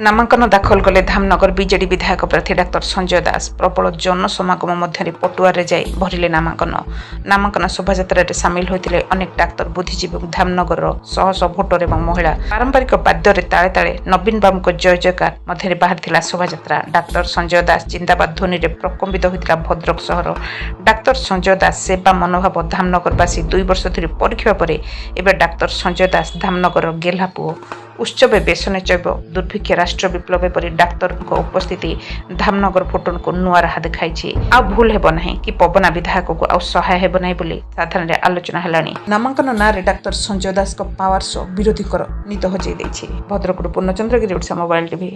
ନାମାଙ୍କନ ଦାଖଲ କଲେ ଧାମନଗର ବିଜେଡି ବିଧାୟକ ପ୍ରାର୍ଥୀ ଡାକ୍ତର ସଞ୍ଜୟ ଦାସ। ପ୍ରବଳ ଜନସମାଗମ ମଧ୍ୟରେ ପଟୁଆରରେ ଯାଇ ଭରିଲେ ନାମାଙ୍କନ। ନାମାଙ୍କନ ଶୋଭାଯାତ୍ରାରେ ସାମିଲ ହୋଇଥିଲେ ଅନେକ ଡାକ୍ତର, ବୁଦ୍ଧିଜୀବୀ ଏବଂ ଧାମନଗରର ଶହ ଶହ ଭୋଟର ଏବଂ ମହିଳା। ପାରମ୍ପରିକ ବାଦ୍ୟରେ ତାଳେ ତାଳେ ନବୀନ ବାବୁଙ୍କ ଜୟ ଜୟକାର ମଧ୍ୟରେ ବାହାରିଥିଲା ଶୋଭାଯାତ୍ରା। ଡାକ୍ତର ସଞ୍ଜୟ ଦାସ ଜିନ୍ଦାବାଦ ଧ୍ୱନିରେ ପ୍ରକମ୍ପିତ ହୋଇଥିଲା ଭଦ୍ରକ ସହର। ଡାକ୍ତର ସଞ୍ଜୟ ଦାସ ସେବା ମନୋଭାବ ଧାମନଗରବାସୀ 2 ବର୍ଷ ଧରି ପରୀଖିବା ପରେ ଏବେ ଡାକ୍ତର ସଞ୍ଜୟ ଦାସ ଧାମନଗରର ଗେହ୍ଲା ପୁଅ। ଉତ୍ସବେ ବେସନେ ଚୈବ ଦୁର୍ଭିକ୍ଷ ରାଷ୍ଟ୍ର ବିପ୍ଳବ ପରି ଡାକ୍ତରଙ୍କ ଉପସ୍ଥିତି ଧାମନଗର ଭୋଟରଙ୍କୁ ନୂଆ ରାହା ଦେଖାଇଛି। ଆଉ ଭୁଲ ହେବ ନାହିଁ କି ପବନା ବିଧାୟକକୁ ଆଉ ସହାୟ ହେବ ନାହିଁ ବୋଲି ସାଧାରଣରେ ଆଲୋଚନା ହେଲାଣି। ନାମାଙ୍କନ ନାଁରେ ଡାକ୍ତର ସଞ୍ଜୟ ଦାସଙ୍କ ପାୱାର ଶୋ ବିରୋଧୀଙ୍କର ନିଦ ହଜେଇ ଦେଇଛି। ଭଦ୍ରକରୁ ପୂର୍ଣ୍ଣଚନ୍ଦ୍ର ଗିରି, ଓଡ଼ିଶା ମୋବାଇଲ ଟିଭି।